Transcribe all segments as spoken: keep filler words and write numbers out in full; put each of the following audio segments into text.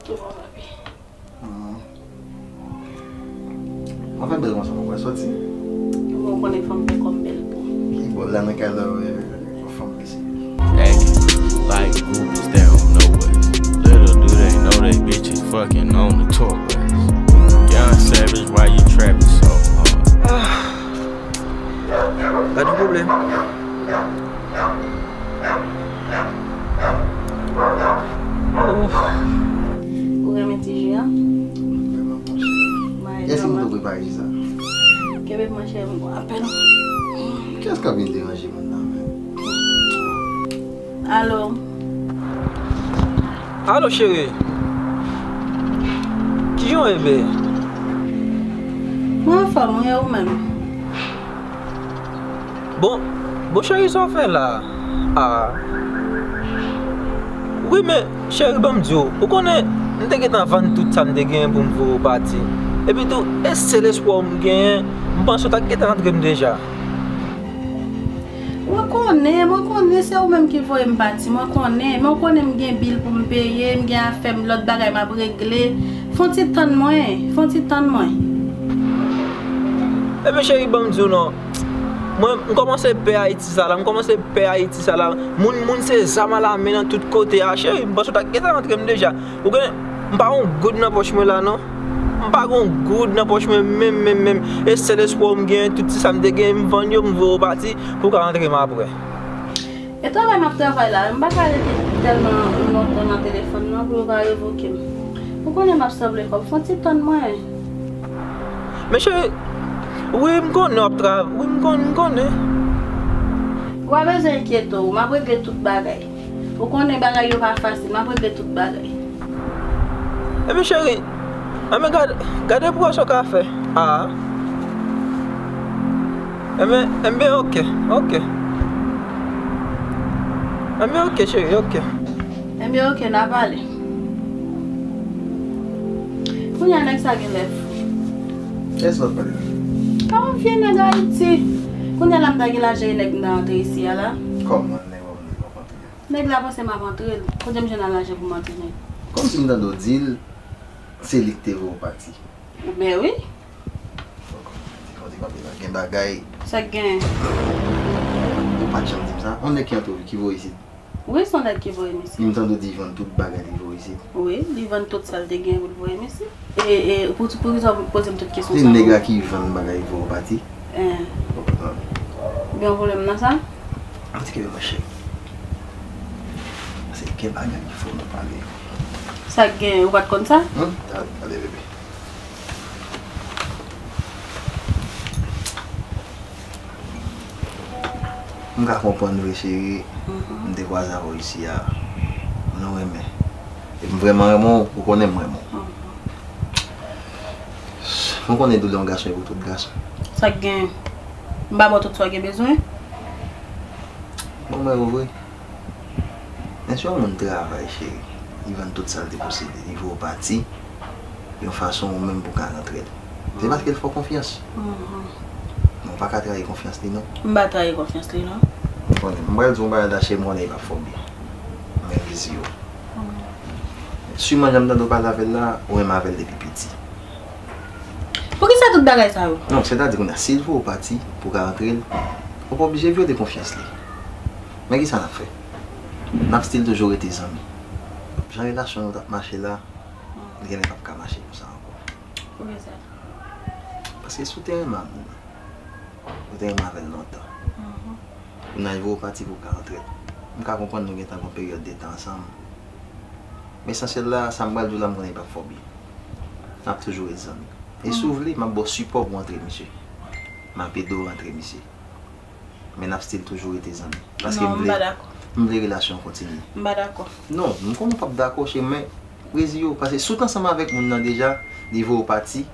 Tou bon, papi. Hmm. Mwen fè bèl konsa, mwen soti. Mwen konnen fanm fè kòm bèl pou. Ki bò la nan kay la, fanm mesye. Acting like groupies that don't know us. Little do they know they bitches fucking on the tour bus. Young Savage, why you trapping so hard? Gade yon pwoblèm. Ou renmen ti ji a? Èske m te prepare sa? Kenbe mwen chè, m gon apèl. Kiyès k ap vin deranje moun nan menm? Alo. Alo, cheri. Kijan w ye, bebe? Mwen anfòm, wi, e ou menm? Bon, bon, cheri, sa w fè la a? Ah. Wi, men, cheri, ban m di w, ou konnen, m te gentan vann tout sa m te genyen pou m voye w pati. Epi tou, e sèl espwa m genyen, m panse w ta gentan rantre m deja. Mwen konnen, mwen konnen se ou menm ki voye m pati, mwen konnen, men w konnen m gen bil pou m peye, m gen afè m, lòt bagay m ap regle. Fè yon ti tann mwen, fè yon ti tann mwen. Ebyen, cheri, ban m di w non. Mwen, m kòmanse pè Ayiti sa la, m kòmanse pè Ayiti sa la. Moun, moun se zam a la men nan tout kote a, cheri, m panse w ta gentan rantre m deja. Ou konnen, m pa gon goud nan pòch mwen la non. M pa gon goud nan pòch mwen menm, menm, menm. E sèl espwa m genyen, tout ti sa m te genyen, m vann yo, m voye w pati pou w ka rantre m apre. E travay m ap travay la, m pa ka rete tèlman lontan nan telefòn nan pou yo ka revoke m. Ou konnen m ap sanble kòb, fè yon ti tann mwen. Men cheri, wi, m konnen w ap travay, wi, m konnen, m konnen. Ou pa bezwen enkyete w, m ap regle tout bagay. Ou konnen bagay yo pa fasil, m ap regle tout bagay. Ebyen, cheri, ebyen, gade, gade pou wè sa w ka fè. Ah. Ebyen, ebyen, ok, ok. Ebyen, ok, cheri, ok. Ebyen, ok, n a pale. Kounye a, nèg sa genlè fou. Kiyès w ap pale la? A yon vye nèg Ayiti. Kounye a la, m ta gen lajan e nèg m ta antre isi a la. Kòman nèg w ap antre? Nèg la panse m ap antre l. Kote m jwenn lajan pou m antre nèg? Kòmsi m tande w di l, se li k te voye w pati. Ben wi. Fò w di konte la gen bagay. Sa k gen? Ou pa t janm di m sa. On nèg ki antre w, ki voye w isit? Wi, se on nèg ki voye m isit. M tande w di vann tout bagay li voye w isit. Wi, li vann tout sa l te gen pou l voye m isit. E, e, pou, pou kisa w poze m tout kesyon sa yo? Se nèg la ki vann bagay voye w pati. Eh. Ou konprann? Gen yon pwoblèm nan sa? An ti kenbe mwen cheri. Paske gen bagay ki fò nou pale. Sa k gen, ou pa t konn sa? Hmm? Al, ale bebe. M ka konprann vre cheri, m te kwaze avè w isi a. Nou renmen. Epi m vrèman renmen w, ou konnen m renmen w. Mwen konnen doulè yon gason e pou tout gason. Sa k gen? M ba w tout sa w gen bezwen? Mwen renmen w vre. Men si yon moun travay, cheri, li vann tout sa l te posede, li voye w pati, yon fason ou menm pou ka rantre l. Se paske l fè w konfyans. Men w pa ka trayi konfyans li non. M pa trayi konfyans li non. M konnen. M pral di w yon bagay la, cheri, m konnen li p ap fè w byen. Men rezi yo. Siman jan m tande w pale avè l la, ou menm avè l depi piti. Poukisa tout bagay sa yo? Non, sètadi kounye a, si l voye w pati pou w ka rantre l, ou pa oblije vyole konfyans li. Men kisa n ap fè? N ap still toujou rete zanmi. Jan relasyon nou t ap mache la, li genlè p ap ka mache konsa ankò. Poukisa? Paske si w te renmen moun nan, ou te renmen avè l lontan. Kounye a, li voye w pati pou w ka rantre l. M ka konprann nou gentan gon peryòd de tan ansanm. Men esansyèl la, sa m pral di w la, m konnen li p ap fè w byen. N ap toujou ret zanmi. E si w vle, m ap ba w sipò pou w antre misye. M ap ede w rantre misye. Men n ap still toujou rete zanmi. Paske m vle, m vle relasyon an kontinye. M pa dakò. Non, m konnen w p ap dakò, cheri, men rezi yo. Paske si w t ansanm avèk moun nan deja, li voye w pati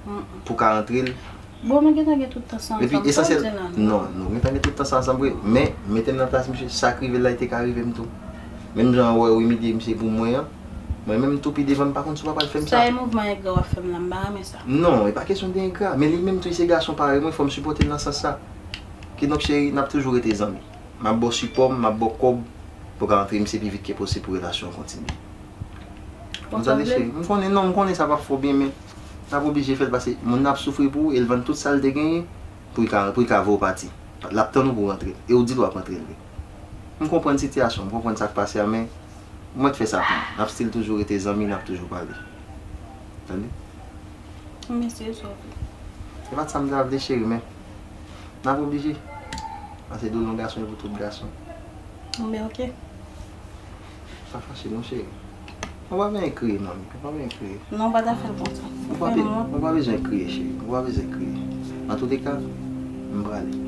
pou w ka rantre l, Bon, nou gentan gen tout tan sa ansanm, sa w di la non? Non, nou gentan gen tout tan sa ansanm vre, men mete m nan plas misye, sa k rive l la, li te ka rive m tou. Menm jan w wè w imilye misye pou mwen an, mwen menm tou pi devan m pa konn si w pa pral fè m sa. Sa e mouvman engra w ap fè m la, m pa renmen sa. Non, e pa kesyon de engra, men li menm tou li se gason parèy mwen, fò m sipòte l nan sans sa. Kidonk cheri, n ap toujou rete zanmi. M ap ba w sipò m, m ap ba w kòb pou w ka rantre misye pi vit ke posib pou relasyon an kontinye. Bon, tande cheri, m konnen non, m konnen sa p ap fè w byen, men n ap oblije fè l pase. Moun nan ap soufri pou ou e l vann tout sa l te genyen pou l ka, pou l ka voye w pati. L ap tann ou pou w rantre l. E ou di l w ap rantre l vre. M konprann sitiyasyon, m konprann sa k pase a, men mwen t fè sa pou ou. N ap still toujou rete zanmi, n ap toujou pale. Tande? Mesye, sòt. Se pa t sa m ta vle, cheri, men n ap oblije. Pase doulè yon gason e pou tout gason. Men oke. Pa fache non, cheri. Ou pa bezwen kriye, manmi. Ou pa bezwen kriye. Non, ou pa ta fè l konsa. Ou pa be-, ou pa bezwen kriye, cheri. Ou pa bezwen kriye. Antouleka, m prale.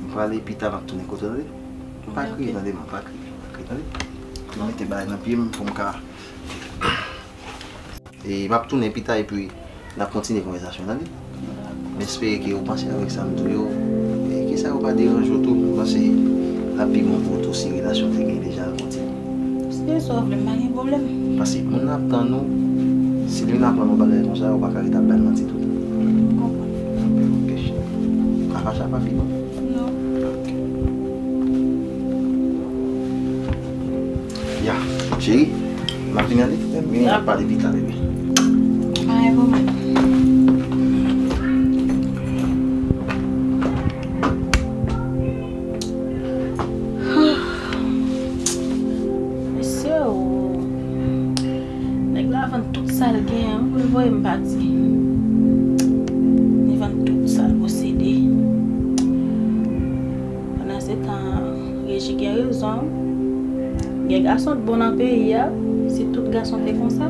M prale, pita m ap tounen kote w, tande? Pa kriye, tande, man, pa kriye. Pa kriye, tande? M mete bagay nan pye m pou m ka E m ap tounen pita epi n ap kontinye konvèsasyon, tande? M espere ke ou panse avèk sa m di w yo, e ke sa yo pa deranje w tou. M panse l ap pi bon pou ou tou si relasyon te gen deja al kontinye. Se sa w vle, m pa gen pwoblèm. Paske moun nan ap tann ou, si li nan ap tann yon bagay konsa, ou pa ka ret ap ba l manti tout. M konprann. Ok, cheri. Apa sa pa pi bon? Non. Ok. Ya, cheri, m ap vin ale. Vini, n ap pale pita, bebe. Ay, bon. Mesye, o. Nèg la vann tout sa l genyen pou l voye m pati. Li vann tout sa l posede. Pandan se tan, Reji gen rezon. Gen gason t bon nan peyi a. Si tout gason te konsa,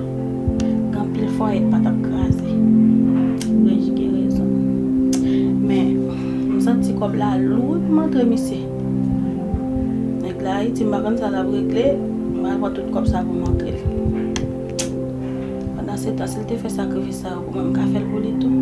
gen anpil fwaye k pa t ap kraze. Reji gen rezon. Men, m santi kòb la lou wi pou m antre misye. Nèg la Ayiti, m pa konn sa l ap regle, m al pran tout kòb sa pou m antre l. Pandan se tan, si l te fè sakrifis sa yo pou mwen, m ka fè l pou li tou.